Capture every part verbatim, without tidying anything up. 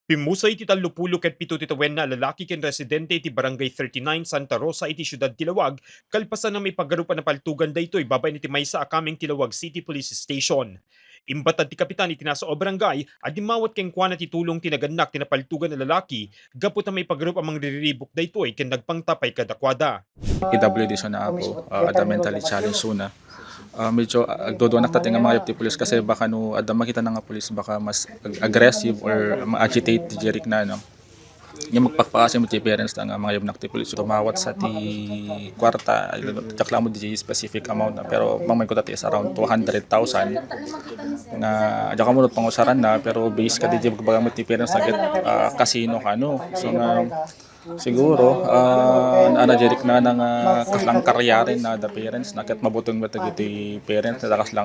Pimmusay ti tallopulo ket pito ti tawenna a lalaki ken residente iti Barangay thirty-nine Santa Rosa iti siudad ti Laoag, kalpasan a maipagarup a napaltogan daytoy babaen iti maysa a kameng ti Laoag City Police Station. Imbatad ti kapitan iti nasao a barangay a dimmawat kenkuana ti tulong ti nagannak ti napaltogan a lalaki gapu ta maipagarup a mangriribok daytoy ken nagpangta pay kadakuada. P W D suna, Apo, ah, adda mentally challenge suna. Ah, medyo, ah, agduduanak ta ti nga mangayab ti pulis kasi baka no adda makitana nga pulis, baka mas ag-, aggressive or ma-agitate ti riknana. Nga magpakpakaasi met ti parents ta nga mangayabnak ti pulis. Tumawat sa ti kuarta, ay, diak la ammo diay specific amount na, pero pamangayko ta ti is around two hundred thousand nga diak ammo no pangusaranna, pero base kadi diay bagbaga met ti parents na ket, ah, kasino kano. So nga, siguro, ah, naanak ti riknana nga kasla karyarin na da parents na ket mabuteng met dagiti parents na kasla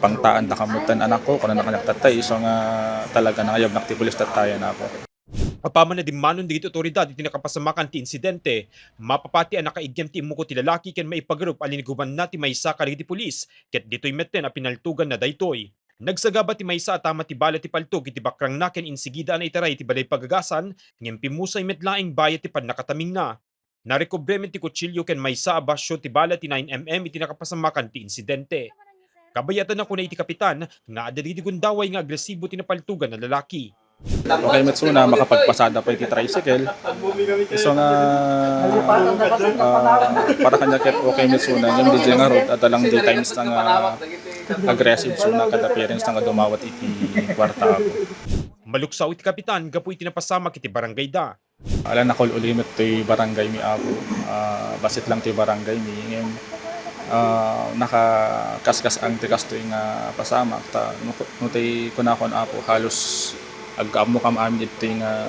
pangtaanda kamo ti anakko, kunana kaniak tattay, isu nga talaga nangayabnak ti pulis tattay, anakko. Apaman a dimmanon dagiti otoridad iti nakapasamakan ti insidente, mapapati a nakaiggem ti immuko ti lalaki ken maipagarup a linigubanna ti maysa kadagiti pulis ket ditoy metten a pinaltoganna daytoy. Nagsagaba ti maysa a tama ti bala ti paltog iti bakrangna ken insigida a naitaray iti balay pagagasan ngem pimmusay met laeng bayat ti pannakatamingna. Narekobre met ti kutsilio ken maysa a basio ti bala ti nine M M iti nakapasamakan ti insidente. Kabayatan a kuna iti kapitan nga adda dagiti gundaway nga agresibo ti napaltogan a lalaki. Okay met suna, makapagpasada pay iti tricycle. Isu nga, ah, para kaniak ket okay met suna, ngem diay ngarud, adda lang diay times na nga aggressive suna kada parents na nga dumawat iti kuarta, Apo. Maluksaw iti kapitan gapu iti napasamak iti barangayda. Ala, nakaul-uli met toy barangaymi, Apo. Ah, bassit lang toy barangaymi. Ngem, ah, nakakaskas-ang ti kastoy nga pasamak. Ta no, no tay kunakon, Apo, halos ag-ammokam amin ditoy nga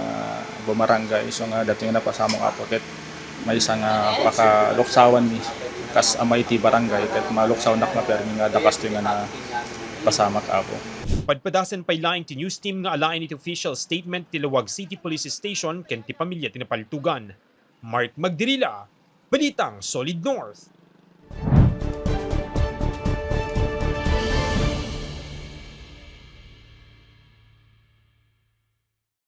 bumarangay. Isu nga daytoy nga napasamak, Apo, ket maysa nga pakaluksawanmi kas amay ti barangay, ket maluksawnak mapermi nga adda kastoy nga napasamak, Apo. Padpadasen pay laeng ti news team nga alaen iti official statement ti Laoag City Police Station ken ti pamilia ti napaltogan. Mark Magdirila, Balitang Solid North.